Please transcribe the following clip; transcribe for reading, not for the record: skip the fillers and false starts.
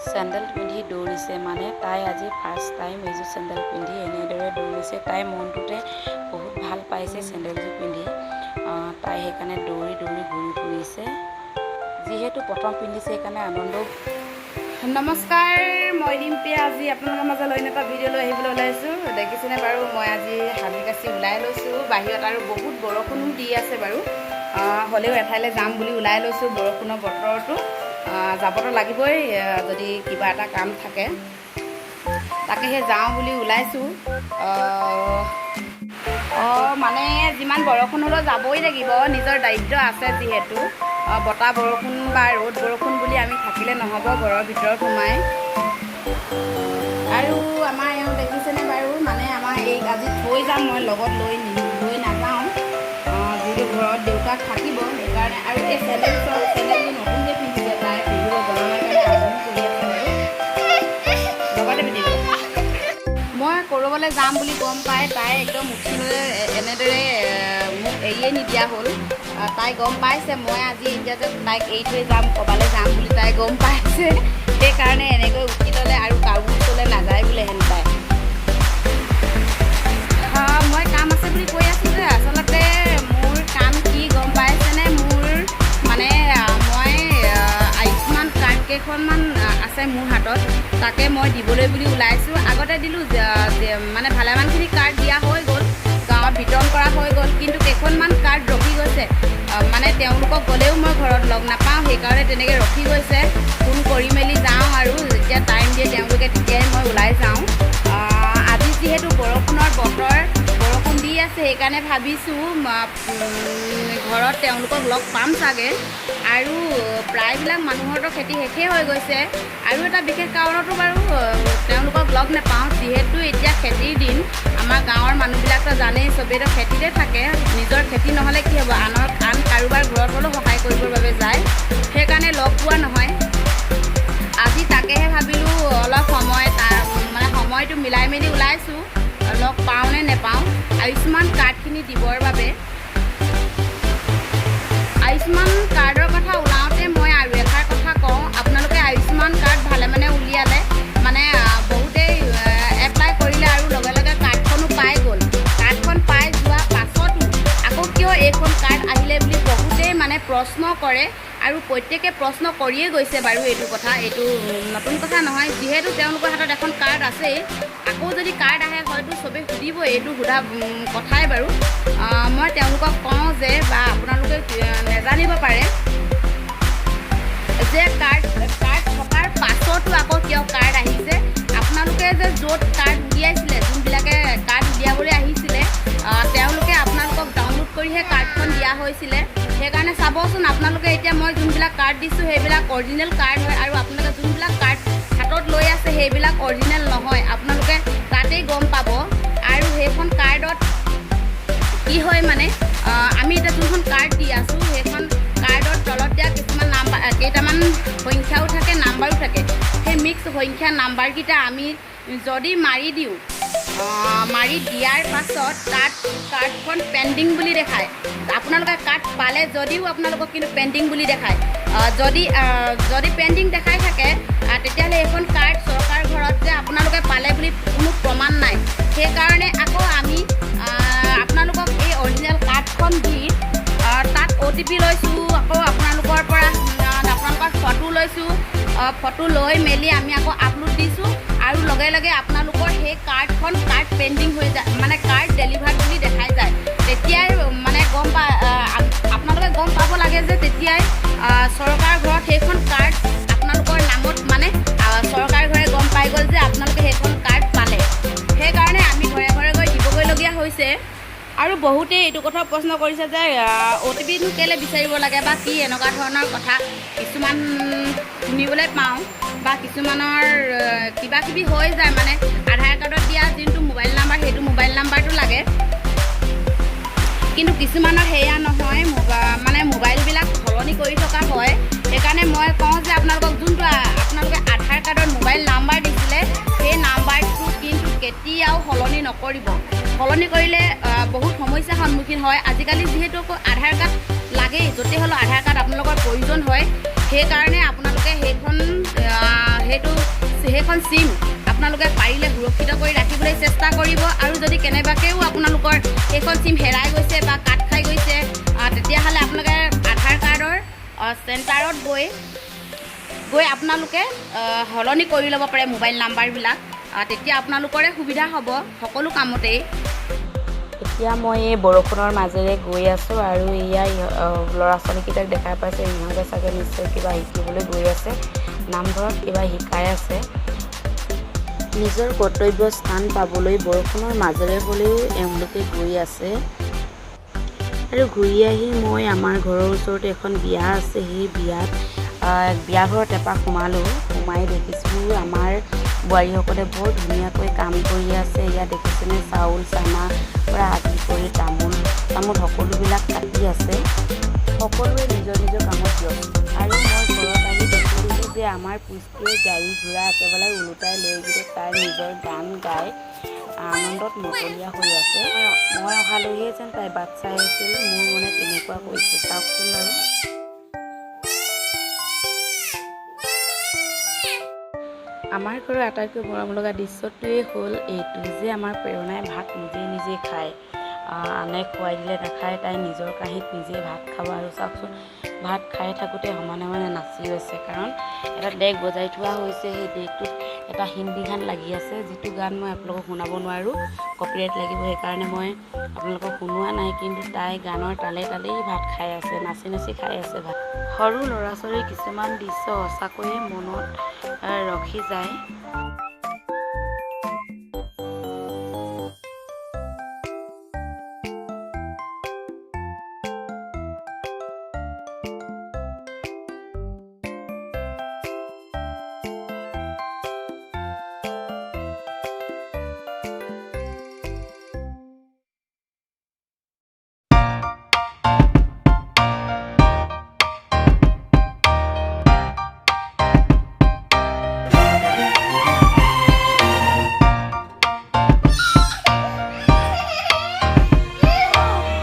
Sandal পিন্ধি দৌৰিছে। মানে তাই আজি ফাৰ্ষ্ট টাইম এইযোৰ চেণ্ডেল পিন্ধি এনেদৰে দৌৰিছে। তাই মনটোতে বহুত ভাল পাইছে চেণ্ডেলযোৰ পিন্ধি। তাই সেইকাৰণে দৌৰি দৌৰি ঘূৰি ফুৰিছে। যিহেতু প্ৰথম পিন্ধিছে, সেইকাৰণে আনন্দও। নমস্কাৰ, মই ৰিম্পী। আজি আপোনালোকৰ মাজলৈ অন্য এটা ভিডিঅ' লৈ আহিবলৈ ওলাইছোঁ। দেখিছেনে বাৰু, মই আজি সাজি কাচি ওলাই লৈছোঁ বাহিৰত আৰু বহুত বৰষুণো দি আছে বাৰু। হ'লেও এঠাইলৈ যাম বুলি ওলাই লৈছোঁ। বৰষুণৰ বতৰটো যাবতো লাগিবই, যদি কিবা এটা কাম থাকে। তাকেহে যাওঁ বুলি ওলাইছোঁ। অঁ, মানে যিমান বৰষুণ হ'লেও যাবই লাগিব, নিজৰ দায়িত্ব আছে যিহেতু। বতাহ বৰষুণ বা ৰ'দ বৰষুণ বুলি আমি থাকিলে নহ'ব ঘৰৰ ভিতৰত সোমাই। আৰু আমাৰ এওঁ দেখিছেনে বাৰু, মানে আমাৰ এইক আজি থৈ যাম মই, লগত লৈ নাযাওঁ। যিহেতু ঘৰত দেউতাক থাকিব সেইকাৰণে। আৰু এই চেণ্ডেল, চেণ্ডেলযোৰ নতুনকৈ পিন্ধিছে, তাই পিন্ধিব জনা নাই কাৰণে আমনি কৰি আছে বাৰু। লগতে পিন্ধিব। মই ক'ৰবালৈ যাম বুলি গম পাই তাই একদম উঠি লৈ এনেদৰে মোক এৰিয়ে নিদিয়া হ'ল। তাই গম পাইছে মই আজি এতিয়া যে তাইক এৰি থৈ যাম, ক'ৰবালৈ যাম বুলি তাই গম পাইছে। সেইকাৰণে এনেকৈ উঠি ল'লে আৰু কাৰো ওচৰলৈ নাযায় বোলে হেনো তাই। মই কাম আছে বুলি কৈ আছোঁ যে আচলতে মোৰ কাম কি গম পাইছেনে? মোৰ মানে মই আয়ুস্মান কাৰ্ড কেইখনমান আছে মোৰ হাতত, তাকে মই দিবলৈ বুলি ওলাইছোঁ। আগতে দিলোঁ, মানে ভালেমানখিনি কাৰ্ড দিয়া হৈ গ'ল, গাঁৱত বিতৰণ কৰা হৈ গ'ল, কিন্তু কেইখনমান কাৰ্ড ৰখি গৈছে। মানে তেওঁলোকক গ'লেও মই ঘৰত লগ নাপাওঁ, সেইকাৰণে তেনেকৈ ৰখি গৈছে। ফোন কৰি মেলি যাওঁ আৰু যেতিয়া টাইম দিয়ে তেওঁলোকে, তেতিয়াই মই ওলাই যাওঁ। আজি যিহেতু বৰষুণৰ বতৰ, বৰষুণ দি আছে, সেইকাৰণে ভাবিছোঁ ঘৰত তেওঁলোকক লগ পাম চাগে। আৰু প্ৰায়বিলাক মানুহৰতো খেতি শেষেই হৈ গৈছে। আৰু এটা বিশেষ কাৰণতো বাৰু তেওঁলোকক লগ নাপাওঁ, যিহেতু এতিয়া খেতিৰ দিন। আমাৰ গাঁৱৰ মানুহবিলাকতো জানেই, চবেইতো খেতিতে থাকে। নিজৰ খেতি নহ'লে কি হ'ব, আনৰ আন কাৰোবাৰ ঘৰত হ'লেও সহায় কৰিবৰ বাবে যায়, সেইকাৰণে লগ পোৱা নহয়। আজি তাকেহে ভাবিলোঁ, অলপ সময় তাৰ মানে সময়টো মিলাই মেলি ওলাইছোঁ, লগ পাওঁ নে নেপাওঁ, আয়ুস্মান কাৰ্ডখিনি দিবৰ বাবে। আয়ুস্মান কাৰ্ডৰ কথা ওলাওঁতে মই আৰু এষাৰ কথা কওঁ। আপোনালোকে আয়ুস্মান কাৰ্ড ভালে মানে উলিয়ালে, মানে বহুতেই এপ্লাই কৰিলে আৰু লগে লগে কাৰ্ডখনো পাই গ'ল। কাৰ্ডখন পাই যোৱা পাছতো আকৌ কিয় এইখন কাৰ্ড আহিলে বুলি বহুতেই মানে প্ৰশ্ন কৰে আৰু প্ৰত্যেকে প্ৰশ্ন কৰিয়ে গৈছে বাৰু। এইটো কথা, এইটো নতুন কথা নহয়। যিহেতু তেওঁলোকৰ হাতত এখন কাৰ্ড আছেই, আকৌ যদি কাৰ্ড আহে হয়তো চবেই সুধিবই। এইটো সোধা কথাই বাৰু। মই তেওঁলোকক কওঁ যে বা আপোনালোকে নেজানিব পাৰে যে কাৰ্ড কাৰ্ড থকাৰ পাছতো আকৌ কিয় কাৰ্ড আহিছে। আপোনালোকে যে য'ত কাৰ্ড উলিয়াইছিলে, যোনবিলাকে কাৰ্ড উলিয়াবলৈ আহিছিলে, তেওঁলোকে আপোনালোকক ডাউনলোড কৰিহে কাৰ্ডখন দিয়া হৈছিলে। সেইকাৰণে চাবচোন আপোনালোকে, এতিয়া মই যোনবিলাক কাৰ্ড দিছোঁ সেইবিলাক অৰিজিনেল কাৰ্ড হয় আৰু আপোনালোকে যোনবিলাক কাৰ্ড হাতত লৈ আছে সেইবিলাক অৰিজিনেল নহয়। আপোনালোকে তাতেই গম পাব। আৰু সেইখন কাৰ্ডত কি হয়, মানে আমি এতিয়া যোনখন কাৰ্ড দি আছোঁ, সেইখন কাৰ্ডৰ তলত দিয়া কিছুমান নাম্বাৰ, কেইটামান সংখ্যাও থাকে, নাম্বাৰো থাকে। সেই মিক্স সংখ্যা নাম্বাৰকেইটা আমি যদি মাৰি দিওঁ, মাৰি দিয়াৰ পাছত তাত কাৰ্ডখন পেণ্ডিং বুলি দেখায়। আপোনালোকে কাৰ্ড পালে যদিও আপোনালোকক কিন্তু পেণ্ডিং বুলি দেখায়। যদি পেণ্ডিং দেখাই থাকে, তেতিয়াহ'লে এইখন কাৰ্ড চৰকাৰ ঘৰত যে আপোনালোকে পালে বুলি কোনো প্ৰমাণ নাই। সেইকাৰণে আকৌ আমি আপোনালোকক এই অৰিজিনেল কাৰ্ডখন দি তাত অ'টিপি লৈছোঁ, আকৌ আপোনালোকৰ পৰা আপোনালোকৰ ফটো লৈছোঁ। ফটো লৈ মেলি আমি আকৌ আপলোড দিছোঁ আৰু লগে লগে আপোনালোকৰ সেই কাৰ্ডখন কাৰ্ড পেণ্ডিং হৈ যায়, মানে কাৰ্ড ডেলিভাৰ বুলি দেখাই যায়। তেতিয়াই মানে গম পা আপোনালোকে গম পাব লাগে যে তেতিয়াই চৰকাৰ ঘৰত সেইখন কাৰ্ড আপোনালোকৰ নামত, মানে চৰকাৰ ঘৰে গম পাই গ'ল যে আপোনালোকে সেইখন কাৰ্ড পালে। সেইকাৰণে আমি ঘৰে ঘৰে গৈ দিবগৈলগীয়া হৈছে। আৰু বহুতেই এইটো কথাও প্ৰশ্ন কৰিছে যে অ'টিপিনো কেলৈ বিচাৰিব লাগে বা কি, এনেকুৱা ধৰণৰ কথা কিছুমান শুনিবলৈ পাওঁ বা কিছুমানৰ কিবা কিবি হৈ যায়। মানে আধাৰ কাৰ্ডত দিয়া যোনটো মোবাইল নাম্বাৰ, সেইটো মোবাইল নাম্বাৰটো লাগে, কিন্তু কিছুমানৰ সেয়া নহয়, মানে মোবাইলবিলাক সলনি কৰি থকা হয়। সেইকাৰণে মই কওঁ যে আপোনালোকক যোনটো আপোনালোকে আধাৰ কাৰ্ডত মোবাইল নাম্বাৰ দিছিলে, সেই নাম্বাৰটো কিন্তু কেতিয়াও সলনি নকৰিব। সলনি কৰিলে বহুত সমস্যাৰ সন্মুখীন হয়। আজিকালি যিহেতু আকৌ আধাৰ কাৰ্ড লাগেই, য'তে হ'লেও আধাৰ কাৰ্ড আপোনালোকৰ প্ৰয়োজন হয়। সেইকাৰণে আপোনালোকে সেইখন সেইটো সেইখন চিম আপোনালোকে পাৰিলে সুৰক্ষিত কৰি ৰাখিবলৈ চেষ্টা কৰিব। আৰু যদি কেনেবাকৈও আপোনালোকৰ সেইখন চিম হেৰাই গৈছে বা কাট খাই গৈছে, তেতিয়াহ'লে আপোনালোকে আধাৰ কাৰ্ডৰ চেণ্টাৰত গৈ গৈ আপোনালোকে সলনি কৰি ল'ব পাৰে মোবাইল নাম্বাৰবিলাক। তেতিয়া আপোনালোকৰে সুবিধা হ'ব সকলো কামতেই। এতিয়া মই এই বৰষুণৰ মাজেৰে গৈ আছোঁ আৰু এয়া ল'ৰা ছোৱালীকেইটাক দেখা পাইছে। ইহঁতে চাগে নিশ্চয় কিবা শিকিবলৈ গৈ আছে, নামঘৰত কিবা শিকাই আছে। নিজৰ কৰ্তব্য স্থান পাবলৈ বৰষুণৰ মাজেৰে হ'লেও এওঁলোকে গৈ আছে। আৰু ঘূৰি আহি মই আমাৰ ঘৰৰ ওচৰতে এখন বিয়া আছে, সেই বিয়াত বিয়া ঘৰত এপাক সোমালোঁ। সোমাই দেখিছোঁ আমাৰ বোৱাৰীসকলে বৰ ধুনীয়াকৈ কাম কৰি আছে। ইয়াত দেখিছেনে, চাউল চানাৰ পৰা আদি কৰি তামোল তামোল সকলোবিলাক কাটি আছে। সকলোৱে নিজৰ নিজৰ কামত ব্যস্ত। আৰু মই ঘৰত আহি দেখিলোঁহি যে আমাৰ পুষ্টিয়ে গাড়ী ঘোঁৰা একেবাৰে ওলোটাই লৈ গোটেই তাই নিজৰ গান গাই আনন্দত মতলীয়া হৈ আছে। মই অহালৈহে যেন তাই বাট চাই আছিল, মোৰ মনে তেনেকুৱা কৰিছে। চাওকচোন বাৰু। আমাৰ ঘৰৰ আটাইতকৈ মৰম লগা দৃশ্যটোৱেই হ'ল এইটো যে আমাৰ প্ৰেৰণাই ভাত নিজে নিজে খায়। আনে খুৱাই দিলে নাখায়, তাই নিজৰ কাঁহীত নিজে ভাত খাব। আৰু চাওকচোন, ভাত খাই থাকোঁতে সমানে সমানে নাচি আছে, কাৰণ এটা ডেক বজাই থোৱা হৈছে। সেই ডেকটোত এটা হিন্দী গান লাগি আছে, যিটো গান মই আপোনালোকক শুনাব নোৱাৰোঁ, কপিৰাইট লাগিব, সেইকাৰণে মই আপোনালোকক শুনোৱা নাই। কিন্তু তাই গানৰ তালে তালেই ভাত খাই আছে, নাচি নাচি খাই আছে ভাত। সৰু ল'ৰা ছোৱালীৰ কিছুমান দৃশ্য সঁচাকৈয়ে মনত ৰখি যায়।